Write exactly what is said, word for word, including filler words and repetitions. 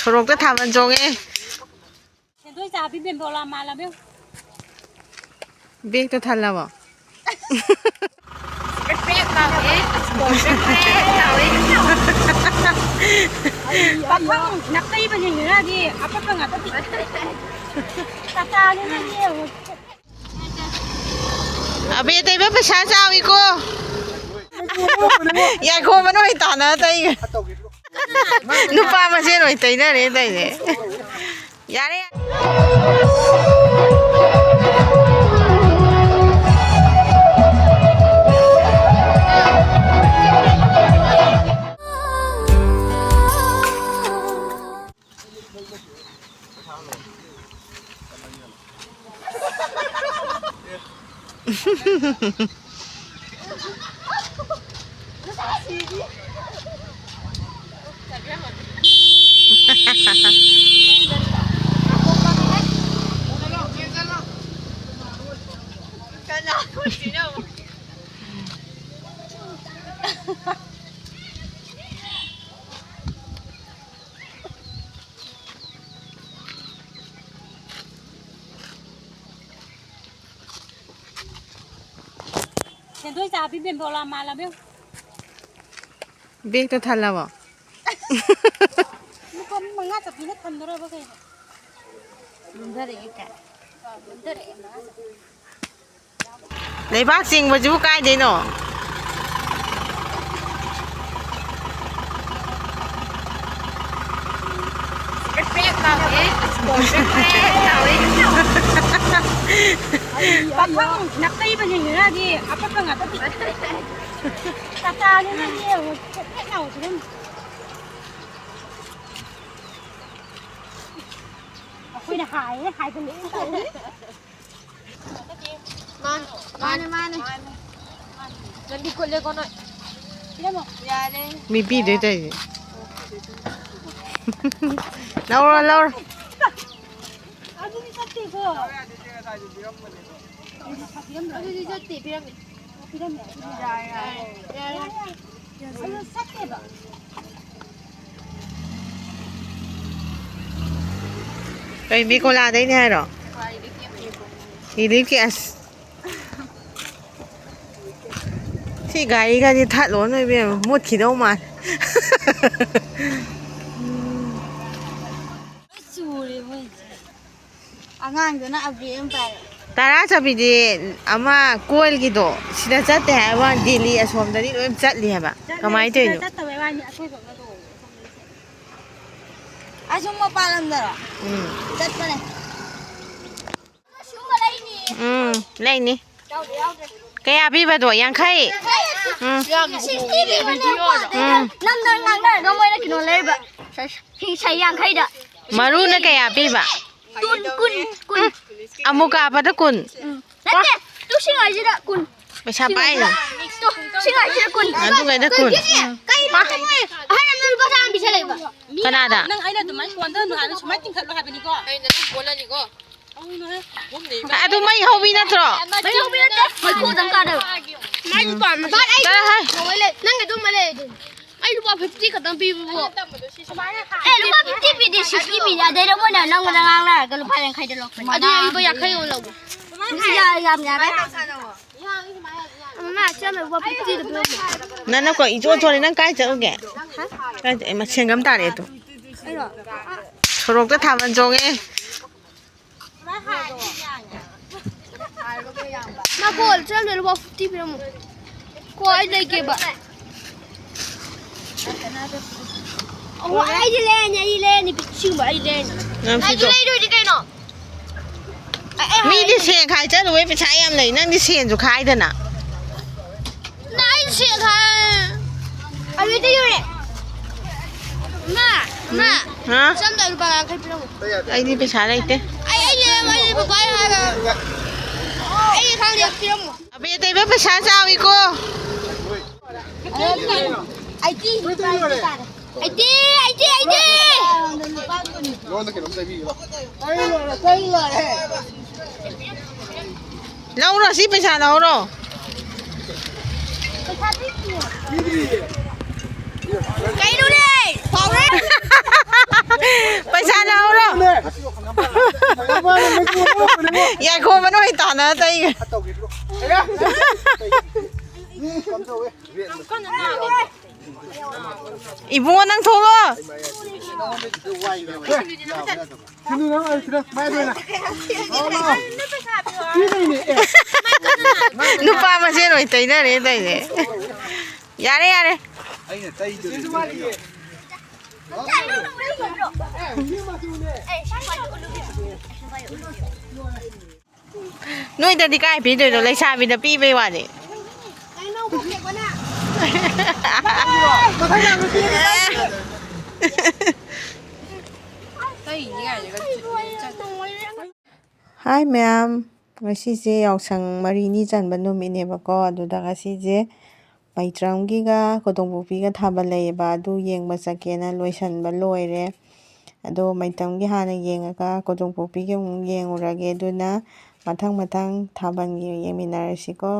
ꯁꯣꯔꯣꯛꯇ ꯊꯥꯕꯜ ꯆꯣꯡꯉꯦ꯫ ꯁꯦꯟꯗꯣꯏ ꯆꯥꯕꯤ ꯕꯦꯝꯕꯣꯂꯥ ꯃꯥꯜꯂꯕ ꯌꯦꯡꯉꯨ꯫ ꯕꯦꯛꯇ ꯊꯜꯂꯕꯣ? ꯄꯦꯛ ꯄꯦꯛ ꯂꯥꯎꯋꯦ꯫ ꯄꯥꯈꯪ ꯅꯥꯀꯩꯕꯁꯤꯡꯁꯤꯅꯗꯤ ꯑꯄꯠꯄ ꯉꯥꯛꯇ ꯇꯥꯇꯥꯅꯤꯅ ꯌꯦꯡꯉꯨ꯫ ꯑꯕꯦ ꯇꯩꯕ ꯄꯩꯁꯥ ꯆꯥꯎꯏꯀꯣ꯫ ꯌꯥꯏꯈꯣꯝꯕꯅ ꯑꯣꯏ ꯇꯥꯅ ꯇꯩꯒꯦ꯫ ꯅꯨꯄꯥ ꯃꯁꯦꯟ ꯑꯣꯏ ꯇꯩꯅꯔꯦ ꯇꯩꯅꯦ꯫ ꯌꯥꯔꯦ꯫ ꯁꯦꯟꯗꯣꯏ ꯆꯥꯕꯤ ꯕꯦꯝꯕꯣꯂꯥ ꯃꯥꯜꯂꯕ ꯌꯦꯡꯉꯨ꯫ ꯕꯦꯛꯇ ꯊꯜꯂꯕꯣ? ꯂꯨꯄꯥ ꯃꯉꯥ ꯆꯞꯄꯤꯅ ꯊꯝꯗꯣꯔꯕ ꯀꯩꯅꯣ? ꯂꯨꯝꯊꯔꯛꯑꯦ ꯀꯥꯏ꯫ ꯑꯥ, ꯂꯨꯝꯊꯔꯛꯑꯦ ꯃꯉꯥ ꯆꯞꯄꯤ꯫ ꯂꯩꯕꯥꯛ ꯆꯤꯡꯕꯁꯤꯕꯨ ꯀꯥꯏꯗꯩꯅꯣ? ꯄꯦꯛ ꯄꯦꯛ ꯂꯥꯎꯋꯦ꯫ ꯄꯦꯛ ꯄꯦꯛ ꯂꯥꯎꯋꯦ꯫ ꯄꯥꯈꯪ ꯅꯥꯀꯩꯕꯁꯤꯡꯁꯤꯅꯗꯤ ꯑꯄꯠꯄ ꯉꯥꯛꯇ ꯇꯥꯇꯥꯅꯤꯅ ꯌꯦꯡꯉꯨ꯫ ꯄꯦꯛ ꯄꯦꯛ ꯂꯥꯎꯕꯁꯤꯅ꯫ ꯑꯩꯈꯣꯏꯅ ꯍꯥꯏꯌꯦ, ꯍꯥꯏꯒꯅꯨ ꯇꯧꯔꯤ꯫ ꯃꯥꯅꯦ, ꯃꯥꯅꯦ, ꯃꯥꯅꯦ꯫ ꯂꯝꯕꯤ ꯀꯨꯠꯂꯦꯀꯣ ꯅꯣꯏ꯫ ꯄꯤꯔꯝꯃꯣ꯫ ꯌꯥꯔꯦ꯫ ꯃꯤ ꯄꯤꯗꯣꯏ ꯇꯧꯔꯤꯁꯦ꯫ ꯂꯧꯔꯣ, ꯂꯧꯔꯣ꯫ ꯑꯗꯨꯗꯤ ꯆꯠꯇꯦꯀꯣ꯫ ꯑꯗꯨꯗꯤ ꯆꯠꯇꯦ, ꯄꯤꯔꯝꯃꯦ꯫ ꯄꯤꯔꯝꯃꯦ꯫ ꯌꯥꯔꯦ, ꯌꯥꯔꯦ꯫ ꯌꯥꯔꯦ, ꯌꯥꯔꯦ꯫ ꯑꯗꯨ ꯆꯠꯇꯦꯕ꯫ ꯀꯩ ꯕꯤꯀꯣꯂꯥꯗꯩꯅꯦ ꯍꯥꯏꯔꯣ? ꯔꯤꯂꯤꯐꯀꯤ ꯑꯁ꯫ ꯁꯤ ꯒꯥꯔꯤꯒꯗꯤ ꯊꯠꯂꯣ ꯅꯣꯏ ꯏꯕꯦꯝꯃ, ꯃꯨꯠꯈꯤꯗꯧ ꯃꯥꯜꯂꯦ꯫ ꯆꯨꯔꯦ ꯃꯣꯏꯁꯦ꯫ ꯑꯉꯥꯡꯗꯨꯅ ꯑꯕꯦ ꯑꯃ ꯄꯥꯏꯔꯦ꯫ ꯇꯔꯥ ꯆꯠꯄꯤꯗꯤ ꯑꯃ ꯀꯣꯏꯜꯒꯤꯗꯣ ꯁꯤꯗ ꯆꯠꯇꯦ ꯍꯥꯏꯕ ꯋꯥꯅꯤ, ꯗꯦꯜꯂꯤ ꯑꯁꯣꯝꯗꯗꯤ ꯂꯣꯏ ꯆꯠꯂꯤ ꯍꯥꯏꯕ꯫ ꯆꯠꯂꯦ, ꯀꯃꯥꯏꯅ ꯁꯤꯗ ꯇꯧꯔꯤꯅꯣ? ꯆꯠꯇꯕꯩ ꯋꯥꯅꯤ, ꯑꯩꯈꯣꯏ ꯁꯣꯝꯗ ꯂꯣꯏꯔꯦ꯫ ꯑꯁꯨꯝ ꯃꯄꯥꯟ ꯂꯝꯗꯔꯣ? ꯎꯝ꯫ ꯆꯠꯄꯅꯦ꯫ ꯎꯝ, ꯂꯩꯅꯤ꯫ ꯌꯥꯎꯗꯦ, ꯌꯥꯎꯗꯦ꯫ ꯀꯌꯥ ꯄꯤꯕꯗꯣ? ꯌꯥꯡꯈꯩ? ꯎꯝ꯫ ꯁꯤꯛꯁꯇꯤ ꯄꯤꯕꯅꯦ꯫ ꯎꯝ꯫ ꯅꯝꯗꯅ ꯉꯥꯡꯅꯔꯒ ꯃꯣꯏꯅ ꯀꯩꯅꯣ ꯂꯩꯕ꯫ ꯁꯤ ꯌꯥꯡꯈꯩꯗ꯫ ꯃꯔꯨꯅ ꯀꯌꯥ ꯄꯤꯕ? ꯀꯨꯟ, ꯀꯨꯟ, ꯀꯨꯟ꯫ ꯑꯃꯨꯛ ꯀꯥꯞꯄꯗ ꯀꯨꯟ? ꯎꯝ꯫ ꯅꯠꯇꯦ, ꯂꯤꯁꯤꯡ ꯍꯥꯏꯁꯤꯗ ꯀꯨꯟ꯫ ꯄꯩꯁꯥ ꯄꯥꯏꯅ꯫ ꯇꯨ, ꯁꯤ ꯉꯥꯏꯁꯤꯗ ꯀꯨꯟ꯫ ꯑꯗꯨꯒꯩꯗ ꯀꯨꯟ꯫ ꯀꯩꯒꯤꯅꯦ? ꯀꯩꯅꯣ ꯃꯣꯏ ꯑꯍꯜ ꯑꯃꯅ ꯂꯨꯄꯥ ꯇꯔꯥ ꯑꯃ ꯄꯤꯁꯜꯂꯛꯏꯕ꯫ ꯀꯅꯥꯗ? ꯅꯪ ꯑꯩꯅ ꯑꯗꯨꯃꯥꯏꯅ ꯀꯣꯟꯊꯅꯨ ꯍꯥꯏꯕ, ꯁꯨꯃꯥꯏꯅ ꯇꯤꯡꯈꯠꯂꯣ ꯍꯥꯏꯕꯅꯤꯀꯣ꯫ ꯑꯩꯅ ꯅꯪ ꯀꯣꯜꯂꯅꯤꯀꯣ꯫ ꯑꯗꯨ ꯃꯩ ꯍꯧꯕꯤ ꯅꯠꯇ꯭ꯔꯣ? ꯃꯩ ꯍꯧꯕꯤ ꯅꯠꯇꯦ, ꯃꯩꯈꯨꯗꯪ ꯀꯥꯟꯅꯕ꯫ ꯃꯥꯏꯁꯨ ꯄꯥꯝꯃꯦ꯫ ꯕꯥꯠ, ꯑꯩ ꯆꯠꯂꯣ ꯍꯥꯏ꯫ ꯅꯪ ꯑꯗꯨꯝ ꯂꯩ ꯑꯗꯨꯝ꯫ ꯑꯩ ꯂꯨꯄꯥ ꯐꯤꯐꯇꯤ ꯈꯛꯇꯪ ꯄꯤꯕꯕꯨ꯫ ꯑꯦ, ꯂꯨꯄꯥ ꯐꯤꯐꯇꯤ ꯄꯤꯗꯦ, ꯁꯤꯛꯁꯇꯤ ꯄꯤꯅꯦ꯫ ꯑꯗꯩꯗ ꯃꯣꯏꯅ ꯅꯪꯉꯣꯟꯗ ꯉꯥꯡꯅꯔꯒ ꯂꯨꯄꯥ ꯌꯥꯡꯈꯩꯗ ꯂꯧꯕꯅꯦ꯫ ꯑꯗꯨꯗꯤ ꯑꯩ ꯂꯨꯄꯥ ꯌꯥꯡꯈꯩ ꯑꯣꯏꯅ ꯂꯧꯒꯦ꯫ ꯌꯥ-, ꯌꯥꯝ ꯌꯥꯔꯦ꯫ ꯃꯃꯥ, ꯆꯠꯂꯣ, ꯂꯨꯄꯥ ꯐꯤꯐꯇꯤꯗ ꯄꯤꯔꯝꯃꯣ꯫ ꯅꯪ ꯅꯀꯣ ꯏꯆꯣꯟ ꯆꯣꯟꯅꯤ, ꯅꯪ ꯀꯥꯏ ꯆꯠꯂꯨꯒꯦ? ꯍꯥ? ꯀꯥꯏ ꯆꯠ-, ꯑꯦ, ꯃꯁꯦꯟꯒ ꯑꯃ ꯇꯥꯔꯦ ꯑꯗꯣ꯫ ꯑꯩꯔꯣ? ꯁꯣꯔꯣꯛꯇ ꯊꯥꯕꯜ ꯆꯣꯡꯉꯦ꯫ ꯅꯀꯣ, ꯆꯠꯂꯣ, ꯂꯨꯄꯥ ꯐꯤꯐꯇꯤ ꯄꯤꯔꯝꯃꯣ꯫ ꯀꯣ, ꯑꯩ ꯂꯩꯒꯦꯕ꯫ ꯑꯣ, ꯑꯩꯗꯤ ꯂꯩꯔꯅꯤ, ꯑꯩꯗꯤ ꯂꯩꯔꯅꯤ, ꯄꯤꯛꯁꯤꯡꯕ ꯑꯩ ꯂꯩꯔꯅꯤ꯫ ꯅꯪ ꯑꯩꯁꯨ ꯁꯤꯗꯣ꯫ ꯂꯩꯗꯣꯏꯗꯤ ꯀꯩꯅꯣ? ꯑꯦ, ꯑꯦ, ꯃꯤꯗꯤ ꯍꯥꯏ-, ꯁꯦꯟ ꯈꯥꯏ ꯆꯠꯂꯨꯕꯩ ꯄꯩꯁꯥ ꯌꯥꯝ ꯂꯩ, ꯅꯪꯗꯤ ꯁꯦꯟꯁꯨ ꯈꯥꯏꯗꯅ꯫ ꯅꯪ ꯑꯩ ꯁꯦꯟ ꯈꯥꯏ-, ꯑꯗꯨꯗꯤ ꯌꯧꯔꯦ꯫ ꯃꯥ, ꯃꯥ, ꯍꯥ? ꯆꯠꯂꯝꯗꯥꯏ ꯂꯨꯄꯥ ꯌꯥꯡꯈꯩ ꯄꯤꯔꯝꯃꯣ꯫ ꯑꯩꯗꯤ ꯄꯩꯁꯥ ꯂꯩꯇꯦ꯫ ꯑꯩ, ꯑꯩ ꯂꯩꯔꯝꯃꯣ, ꯑꯩ ꯕꯕꯥ ꯍꯥꯏꯔꯒ꯫ ꯑꯩ ꯑꯦꯀꯥꯎꯟꯗ ꯄꯤꯔꯝꯃꯣ꯫ ꯑꯕꯦ ꯇꯩꯕ ꯄꯩꯁꯥ ꯆꯥꯎꯏꯀꯣ꯫ ꯑꯩꯠꯇꯤ꯫ Eighty, eighty, eighty. ꯅꯉꯣꯟꯗ ꯀꯩꯅꯣꯝ ꯆꯥꯕꯤꯒꯦ ꯂꯥꯎ꯫ ꯂꯧꯔꯣ, ꯁꯤ ꯄꯩꯁꯥ ꯂꯧꯔꯣ꯫ ꯀꯩꯅꯣꯅꯦ? ꯄꯩꯁꯥ ꯂꯧꯔꯣ꯫ ꯌꯥꯏꯈꯣꯝꯕꯅ ꯑꯣꯏ ꯇꯥꯟꯅ ꯇꯩꯒ꯫ ꯇꯧꯈꯤꯕ꯭ꯔꯣ? ꯏꯕꯨꯡꯉꯣ, ꯅꯪ ꯊꯣꯛꯂꯣ꯫ ꯁꯤꯅꯨ ꯅꯪ ꯑꯩ ꯁꯤꯗ ꯃꯥꯏ ꯑꯣꯏꯅ ꯂꯥꯛꯑꯣ, ꯂꯥꯛꯑꯣ꯫ ꯄꯤꯗꯣꯏꯅꯦ, ꯑꯦ꯫ ꯅꯨꯄꯥ ꯃꯁꯦꯟ ꯑꯣꯏ ꯇꯩꯅꯔꯦ ꯇꯩꯁꯦ꯫ ꯌꯥꯔꯦ, ꯌꯥꯔꯦ꯫ ꯑꯩꯅ ꯇꯩꯗꯣꯏꯅꯦ꯫ ꯅꯣꯏꯗꯗꯤ ꯀꯥꯏ ꯄꯤꯗꯣꯏꯅꯣ? ꯂꯩꯁꯥꯕꯤꯗ ꯄꯤꯕꯩ ꯋꯥꯅꯤ꯫ ꯍꯥꯏ ꯃꯌꯥꯝ, ꯉꯁꯤꯁꯦ ꯌꯥꯎꯁꯪ ꯃꯔꯤꯅꯤ ꯆꯟꯕ ꯅꯨꯃꯤꯠꯅꯦꯕꯀꯣ꯫ ꯑꯗꯨꯗ ꯉꯁꯤꯁꯦ ꯃꯩꯇ꯭ꯔꯝꯒꯤꯒ ꯀꯣꯗꯣꯡꯄꯣꯛꯄꯤꯒ ꯊꯥꯕꯜ ꯂꯩꯌꯦꯕ, ꯑꯗꯨ ꯌꯦꯡꯕ ꯆꯠꯀꯦꯅ ꯂꯣꯏꯁꯟꯕ ꯂꯣꯏꯔꯦ꯫ ꯑꯗꯣ ꯃꯩꯇ꯭ꯔꯝꯒꯤ ꯍꯥꯟꯅ ꯌꯦꯡꯉꯒ ꯀꯣꯗꯣꯡꯄꯣꯛꯄꯤꯒꯤ ꯑꯃꯨꯛ ꯌꯦꯡꯉꯨꯔꯒꯦ꯫ ꯑꯗꯨꯅ ꯃꯊꯪ ꯃꯊꯪ ꯊꯥꯕꯜꯒꯤ ꯌꯦꯡꯃꯤꯟꯅꯔꯁꯤꯀꯣ꯫